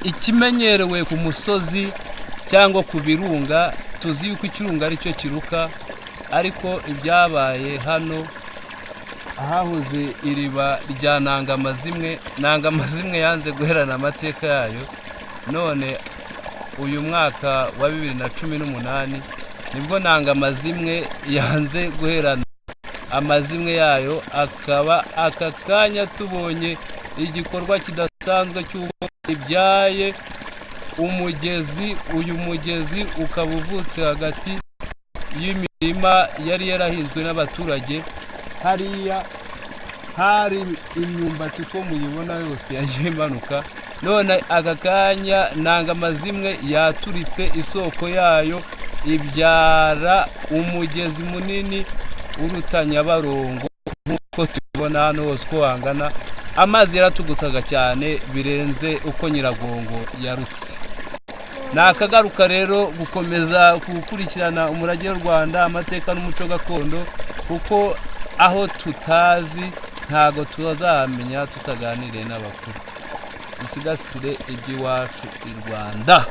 Ikimenyerewe ku musozi cyangwa ku birunga, tuzi yuko ikirunga ari cyo kiruka, ariko ibyabaye hano ahahoze iriba rya Ntangamazimwe, Ntangamazimwe yanze guherana amateka yayo. None uyu mwaka wa 2018 nibwo Ntangamazimwe yanze guherana amazimwe yayo, akaba aka kanya tubonye igikorwa kidasanzwe cy'uko ibyaye umugezi. Uyu mugezi ukaba uvutse hagati y'imirima yari yarahinzwe n'abaturage. Hariya hari imyumbati, uko muyibona yose yagiye imanuka. None aka kanya Ntangamazimwe yaturitse isoko yayo, ibyara umugezi munini uruta Nyabarongo, nk'uko tubibona hano hose uko hangana. Amazi yaratugutaga cyane birenze uko Nyiragongo yarutse. Ni akagaruka rero gukomeza gukurikirana umurage w'u Rwanda, amateka n'umuco gakondo, kuko aho tutazi ntabwo tuzahamenya tutaganiriye n'abakuru. Dusigasire iby'iwacu i Rwanda.